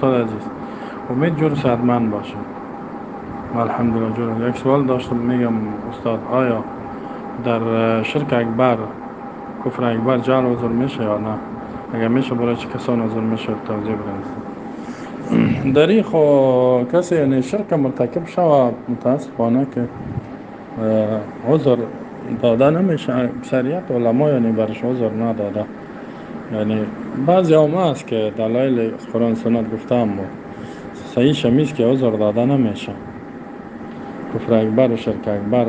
استاد عزیز، امید جور صحتمند باشه. الحمدلله جور. یک سوال داشتم، میگم استاد آیا در شرک اکبر، کفر اکبر جعل عذر میشه یا نه؟ اگر میشه برای چه کسان عذر میشه؟ توضیح بدید. در این خو کسی یعنی شرک مرتکب شود متاسفانه که عذر داده نمیشه. اکثریت علما یعنی برش عذر نداده. یعنی بعضی هم هست که دلایل قرآن سنت گفتم و صحیح شمیز که عذر داده نمیشه. کفر اکبر و شرک اکبر،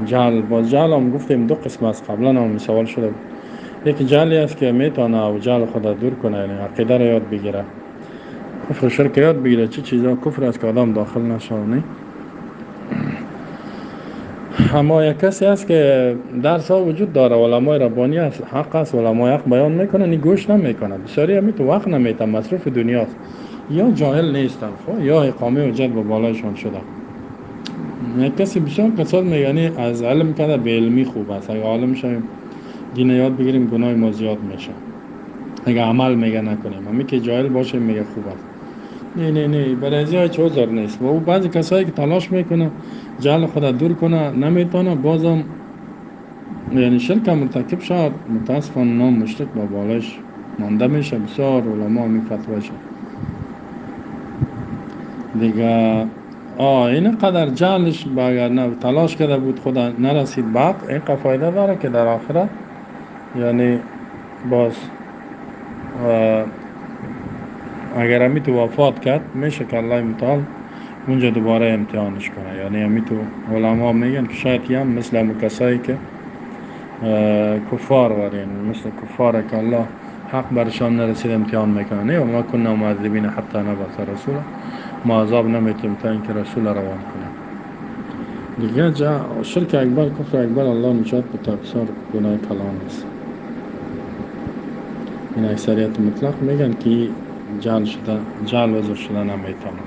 جهل، باز جهل هم گفتیم دو قسم است، قبلا هم سوال شده بود. یکی جهلی است که میتونه و جهل خود دور کنه، یعنی عقیده را یاد بگیره، کفر و شرک یاد بگیره، چه چیزا کفر است که آدم داخل نشه. نه اما یک کسی است که درس ها وجود داره، علمای ربانی است، حق است، علمای حق بیان میکنن، این گوش نمیکنه. بسیاری همی تو وقت نمیتن، مصروف دنیاست، یا جاهل نیستن خب، یا اقامه حجت به بالایشان شده. یک کسی بسیار کساد میگه از علم کرده به علمی خوب است، اگه عالم شویم دین یاد بگیریم گناه ما زیاد میشه، اگه عمل میگه نکنیم، همی که جاهل باشیم میگه خوب است. نه نه نه، برای از هیچ عذر نیست. و او بعضی کسایی که تلاش میکنه جهل خود دور کنه نمیتونه، بازم یعنی شرک مرتکب شد، متاسفانه نام مشرک با بالش مانده میشه. بسیار علما می فتوا شد دیگه. این قدر جهلش اگر نه تلاش کرده بود خود نرسید به حق، این فایده داره که در آخرت یعنی باز اگر همی تو وفات کرد میشه که الله متعال اونجا دوباره امتحانش کنه. یعنی همی تو علما میگن که شاید هم مثل همون کسایی که کفار وارین، مثل کفار که الله حق برشان نرسید امتحان میکنه. نه ما کنا معذبین حتی نبعث رسولا، ما عذاب نمیتیم تا اینکه رسول روان کنه. دیگه جا شرک اکبر، کفر اکبر الله نجات بده، بسیار گناه کلان است. این اکثریت مطلق میگن که جعل شده، جعل عذر شده نمیتونه.